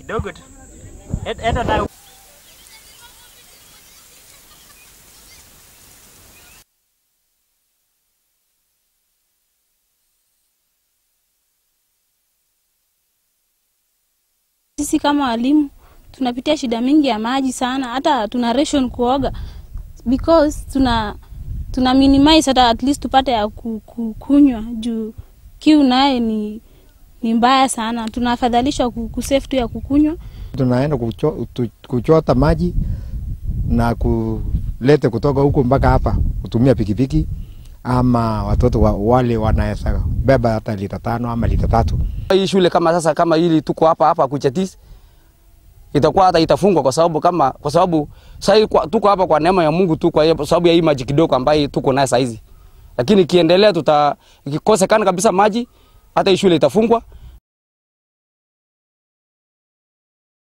Kidogo tu. Enda nayo. Sisi kama walimu tunapitia shida mingi ya maji sana, hata tuna ration kuoga because tuna minimize hata at least tupate ya kunywa juu kiu naye ni mbaya sana. Tunafadhalisha kusave tu ya kukunywa. Tunaenda kuchota maji na kulete kutoka huko mpaka hapa kutumia pikipiki ama watoto wale wanaweza beba hata lita 5 ama lita 3. Hii shule kama sasa kama hili tuko hapa hapa Kuchatis itakuwa hata itafungwa kwa sababu kama kwa sababu sasa tuko hapa kwa neema ya Mungu tu kwa sababu ya hii maji kidogo ambayo tuko nayo sasa hizi. Lakini kiendelea ikikosekana kabisa maji hata hii shule itafungwa.